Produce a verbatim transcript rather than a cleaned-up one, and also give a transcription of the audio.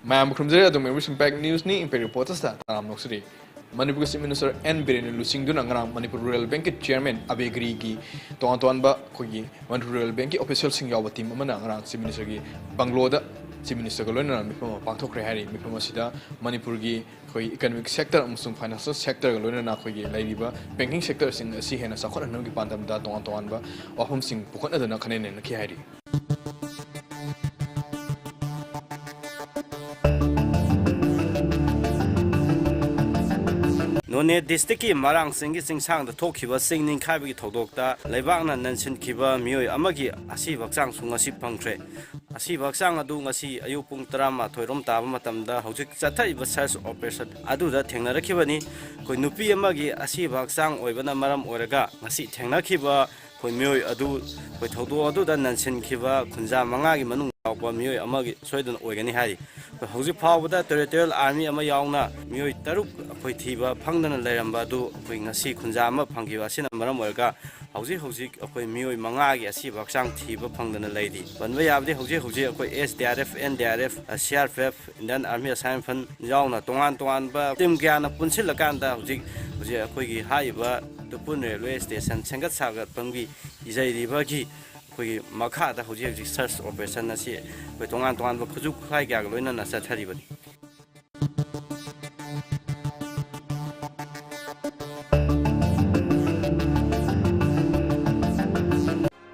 ꯃꯌꯥꯝꯕꯨ ꯈꯨꯔꯨꯝꯖꯔꯤ꯫ ꯑꯗꯨꯝ MBC impact ꯅ꯭ꯌꯨꯁꯅꯤ, impact ꯔꯤꯄꯣꯔꯇꯔꯁꯇ ꯇꯔꯥꯝ ꯅꯣꯛꯆꯔꯤ꯫ ꯃꯅꯤꯄꯨꯔꯒꯤ ꯆꯤꯐ ꯃꯤꯅꯤꯁꯇꯔ ꯑꯦꯟ ꯕꯤꯔꯦꯟꯅ ꯂꯨꯆꯤꯡꯗꯨꯅ ꯉꯔꯥꯡ ꯃꯅꯤꯄꯨꯔ ꯔꯨꯔꯦꯜ ꯕꯦꯡꯛꯀꯤ ꯆꯤꯌꯔꯃꯦꯟ ꯑꯕꯦ ꯒꯤꯔꯤꯒꯤ ꯇꯣꯉꯥꯟ ꯇꯣꯉꯥꯟꯕ ꯑꯩꯈꯣꯏꯒꯤ ꯃꯅꯤꯄꯨꯔ ꯔꯨꯔꯦꯜ ꯕꯦꯡꯛꯀꯤ ꯑꯣꯐꯤꯁꯤꯌꯦꯜꯁꯤꯡ ꯌꯥꯎꯕ ꯇꯤꯝ ꯑꯃꯅ ꯉꯔꯥꯡ ꯆꯤꯐ ꯃꯤꯅꯤꯁꯇꯔꯒꯤ ꯕꯪꯒ꯭ꯂꯣꯗ ꯆꯤꯐ ꯃꯤꯅꯤꯁꯇꯔꯒ ꯂꯣꯏꯅꯅ ꯃꯤꯐꯝ ꯑꯃ ꯄꯥꯡꯊꯣꯛꯈ꯭ꯔꯦ ꯍꯥꯏꯔꯤ꯫ ꯃꯤꯐꯝ ꯑꯁꯤꯗ ꯃꯅꯤꯄꯨꯔꯒꯤ ꯑꯩꯈꯣꯏ ꯏꯀꯅꯣꯃꯤꯛ ꯁꯦꯛꯇꯔ ꯑꯃꯁꯨꯡ ꯐꯥꯏꯅꯥꯟꯁꯤꯌꯦꯜ ꯁꯦꯛꯇꯔꯒ ꯂꯣꯏꯅꯅ ꯑꯩꯈꯣꯏꯒꯤ ꯂꯩꯔꯤꯕ ꯕꯦꯡꯀꯤꯡ ꯁꯦꯛꯇꯔꯁꯤꯡ ꯑꯁꯤ ꯍꯦꯟꯅ ꯆꯥꯎꯈꯠꯍꯟꯅꯕꯒꯤ ꯄꯥꯟꯗꯝꯗ ꯇꯣꯉꯥꯟ ꯇꯣꯉꯥꯟꯕ ꯋꯥꯐꯝꯁꯤꯡ ꯄꯨꯈꯠꯅꯗꯨꯅ ꯈꯟꯅ ꯅꯩꯅꯈꯤ ꯍꯥꯏꯔꯤ꯫ ꯅꯣꯅꯦ ꯗꯤꯁꯇ꯭ꯔꯤꯛꯀꯤ ꯃꯔꯥꯡ ꯆꯤꯡꯒꯤ ꯆꯤꯡꯁꯥꯡꯗ ꯊꯣꯛꯈꯤꯕ ꯆꯤꯡ ꯅꯤꯡꯈꯥꯏꯕꯒꯤ ꯊꯧꯗꯣꯛꯇ ꯂꯩꯕꯥꯛꯅ ꯅꯟꯁꯤꯟꯈꯤꯕ ꯃꯤꯑꯣꯏ ꯑꯃꯒꯤ ꯑꯁꯤꯕ ꯍꯛꯆꯥꯡꯁꯨ ꯉꯁꯤ ꯐꯪꯈ꯭ꯔꯦ꯫ ꯑꯁꯤꯕ ꯍꯛꯆꯥꯡ ꯑꯗꯨ ꯉꯁꯤ ꯑꯌꯨꯛ ꯄꯨꯡ ꯇꯔꯥꯃꯥꯊꯣꯏ ꯔꯣꯝ ꯇꯥꯕ ꯃꯇꯝꯗ ꯍꯧꯖꯤꯛ ꯆꯠꯊꯔꯤꯕ ꯁꯔꯆ ꯑꯣꯄꯔꯦꯁꯟ ꯑꯗꯨꯗ ꯊꯦꯡꯅꯔꯛꯈꯤꯕꯅꯤ꯫ ꯑꯩꯈꯣꯏ ꯅꯨꯄꯤ ꯑꯃꯒꯤ ꯑꯁꯤꯕ ꯍꯛꯆꯥꯡ ꯑꯣꯏꯕꯅ ꯃꯔꯝ ꯑꯣꯏꯔꯒ ꯉꯁꯤ ꯊꯦꯡꯅꯈꯤꯕ ꯑꯩꯈꯣꯏ ꯃꯤꯑꯣꯏ ꯑꯗꯨ ꯑꯩꯈꯣꯏ ꯊꯧꯗꯣꯛ ꯑꯗꯨꯗ ꯅꯟꯁꯤꯟꯈꯤꯕ ꯈꯨꯟꯖꯥ ꯃꯉꯥꯒꯤ ꯃꯅꯨꯡ ꯌꯥꯎꯕ ꯃꯤꯑꯣꯏ ꯑꯃꯒꯤ ꯁꯣꯏꯗꯅ ꯑꯣꯏꯒꯅꯤ ꯍꯥꯏꯔꯤ꯫ ꯑꯩꯈꯣꯏ ꯍꯧꯖꯤꯛ ꯐꯥꯎꯕꯗ ꯇꯦꯔꯤꯇꯣꯔꯤꯌꯦꯜ ꯑꯥꯔꯃꯤ ꯑꯃ ꯌꯥꯎꯅ ꯃꯤꯑꯣꯏ ꯇꯔꯨꯛ ꯑꯩꯈꯣꯏ ꯊꯤꯕ ꯐꯪꯗꯅ ꯂꯩꯔꯝꯕ ꯑꯗꯨ ꯑꯩꯈꯣꯏ ꯉꯁꯤ ꯈꯨꯟꯖꯥ ꯑꯃ ꯐꯪꯈꯤꯕ ꯑꯁꯤꯅ ꯃꯔꯝ ꯑꯣꯏꯔꯒ ꯍꯧꯖꯤꯛ ꯍꯧꯖꯤꯛ ꯑꯩꯈꯣꯏ ꯃꯤꯑꯣꯏ ꯃꯉꯥꯒꯤ ꯑꯁꯤꯕ ꯍꯛꯆꯥꯡ ꯊꯤꯕ ꯐꯪꯗꯅ ꯂꯩꯔꯤ꯫ ꯄꯟꯕ ꯌꯥꯕꯗꯤ ꯍꯧꯖꯤꯛ ꯍꯧꯖꯤꯛ ꯑꯩꯈꯣꯏ S D R F, N D R F, C R P F, Indian army assignment ꯐꯟ ꯌꯥꯎꯅ ꯇꯣꯉꯥꯟ ꯇꯣꯉꯥꯟꯕ ꯇꯤꯝ ꯀꯌꯥꯅ ꯄꯨꯟꯁꯤꯜꯂꯀꯥꯟꯗ ꯍꯧꯖꯤꯛ ꯍꯧꯖꯤꯛ ꯑꯩꯈꯣꯏꯒꯤ ꯍꯥꯏꯔꯤꯕ ꯇꯨꯄꯨꯟ ꯔꯦꯜꯋꯦ ꯁ꯭ꯇꯦꯁꯟ ꯁꯦꯝꯒꯠ ꯁꯥꯒꯠꯄꯒꯤ ꯏꯖꯩꯔꯤꯕꯒꯤ ꯑꯩꯈꯣꯏꯒꯤ ꯃꯈꯥꯗ ꯍꯧꯖꯤꯛ ꯍꯧꯖꯤꯛ ꯁꯔꯆ ꯑꯣꯄꯔꯦꯁꯟ ꯑꯁꯤ ꯑꯩꯈꯣꯏ ꯇꯣꯉꯥꯟ ꯇꯣꯉꯥꯟꯕ ꯈꯨꯠꯁꯨ ꯈꯨꯠꯂꯥꯏ ꯀꯌꯥꯒ ꯂꯣꯏꯅꯅ ꯆꯠꯊꯔꯤꯕꯅꯤ꯫